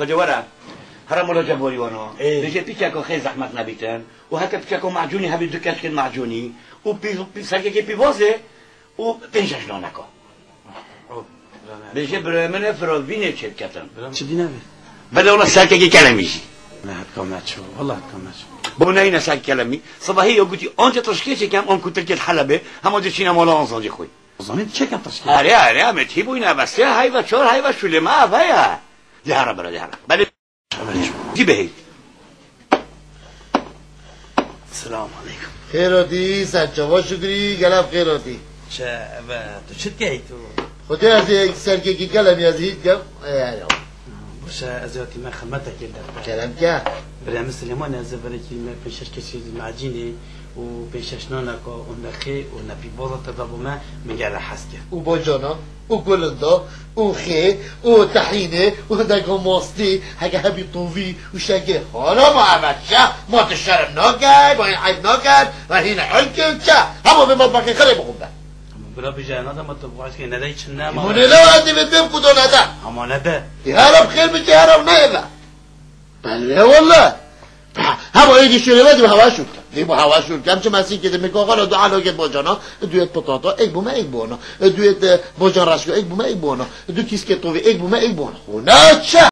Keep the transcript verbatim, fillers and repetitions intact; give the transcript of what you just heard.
Xwedê were, here mola ceborî wano. Ê. Bêje piçeko xê zehmet nebîtin. Û heke piçeko macûnî hebî du keçkên macûnî. Û pî-, pî-, serkekê pîvozê. Û pênc şeş naneko. Oh, bira me. Bêje birayê min e, firovînê çêdiketin. Bira me. Çi dîne be? Belê wala serkekê kelemî jî. Me hetka me ço. Wala hetka me ço. Bo neyne serkekê kelemî. Sibahî yo gotî, onca tirşkê çêkem, on kutirkê Helebê. Hema dê çîne mola on zancê xwe. Zanî çêkem tirşkê. Erê, erê, em tî bûyne, bes ya, heyva çor, heyva şûlê me, eve ya. De here bira, de here. Belê. Jî behî. Selamun aleykum. Xêr hatî, ser çava şukrî, gelek xêr hatî. Çe, eve, tu çi dikey tu? Xwedê ez ê serkekî kelemî ez hît kem, e, ya. Boşe, ez ê hatî me xizmetekê de. Kerem ke. Birê min Silêman, ez ê verekî me pênc şeş kesî macînê û pênc şeş naneka û nexê û nepî boza te da bo me, min gere hez kir. Û bojana, û gulinda, û xê, û tehînê, û hindeka mastî, heke hebî tovî û şekê. Xala ma eve çi? Ma tu şerm nakey, ma hîn eyb naker, ve hîn hilkê û çi? Hema vê matbexê xirê bixwe be. Ama bira bije, nada ma tu bu aşkê nedey çin ne ma. Mûnê le wa divê bêm ku do nede. Ama nede. Dê here bi xêr bicî, here ne eve. Belê wele. Hema êdî şûrê me dî bi hewa şûr kem. Dî bi hewa şûr kem. Çi mesîkê de mîkoxana du alokê bojana, du yêt potata, êk bûme, êk bona. Du yêt, e, bojan reşko, êk bûme, êk bona. Du kîskê tovî, êk bûme, êk bona. Xwe ne çi?